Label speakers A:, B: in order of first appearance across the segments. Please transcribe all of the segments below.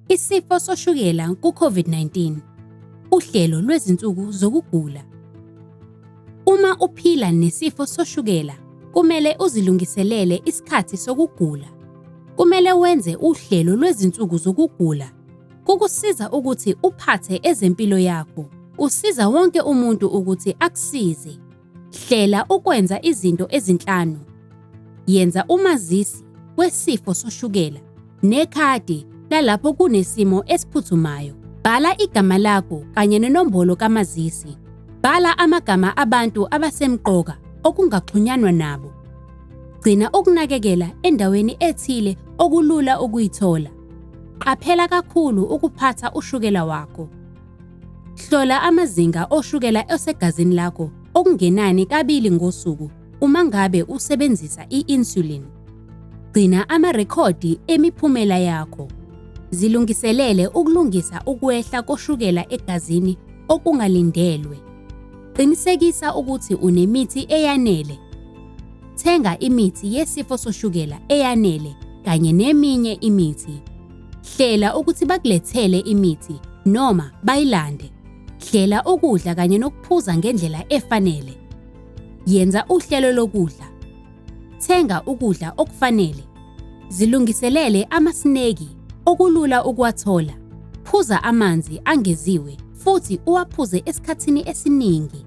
A: Isifo soshukela ku-COVID-19, uhlelo lwezinsuku zokugula. Uma uphila nesifo soshukela, kumele uzilungiselele isikhathi sokugula. Kumele wenze uhlelo lwezinsuku zokugula. Kukusiza ukuthi uphathe ezempilo yakho. Usiza wonke umuntu ukuthi akusize. Hlela ukwenza izinto ezinhlanu. Yenza umazisi wesifo soshukela nekhadi lalapho kunesimo esiphuthumayo. Bhala igama lakho kanye nenombolo kamazisi. Bhala amagama abantu abasemqoka okungaxhunyanwa nabo. Gcina ukunakekela endaweni ethile okulula ukuyithola. Qaphela kakhulu ukuphatha ushukela wakho. Hlola amazinga oshukela osegazini lakho okungenani kabili ngosuku uma ngabe usebenzisa i-insulin. Gcina amarekhodi emiphumela yakho. Zilungiselele ukulungisa ukwehla koshukela egazini okungalindelwe. Qinisekisa ukuthi unemithi eyanele. Thenga imithi yesifo soshukela eyanele kanye neminye imithi. Hlela ukuthi bakulethele imithi noma bayilande. Hlela ukudla kanye nokuphuza ngendlela efanele. Yenza uhlelo lokudla. Thenga ukudla okufanele. Zilungiselele amasineki okulula ukuwathola. Phuza amanzi angeziwe futhi uwaphuze esikhathini esiningi.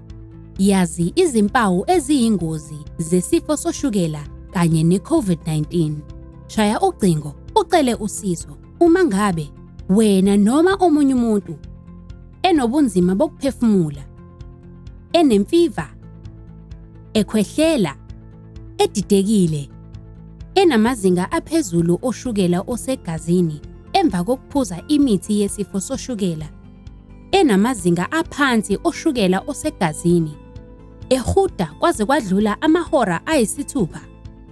A: Yazi izimpawu eziyingozi zesifo soshukela kanye ne-COVID-19. Shaya ucingo ucele usizo uma ngabe wena noma omunye umuntu enobunzima bokuphefumula, enemfiva, ekhwehlela, edidekile, enamazinga aphezulu oshukela osegazini emva kokuphuza imithi yesifo soshukela, enamazinga aphansi oshukela osegazini, ehuda kwaze kwadlula amahora ayisithupha,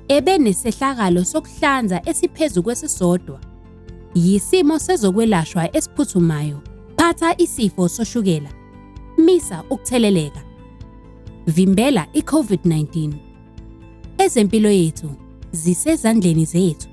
A: ebe nesehlakalo sokuhlanza esiphezu kwesisodwa. Yisimo sezokwelashwa esiphuthumayo. Phatha isifo soshukela. Misa ukutheleleka. Vimbela i-COVID-19. Ezempilo yethu zisezandleni zethu.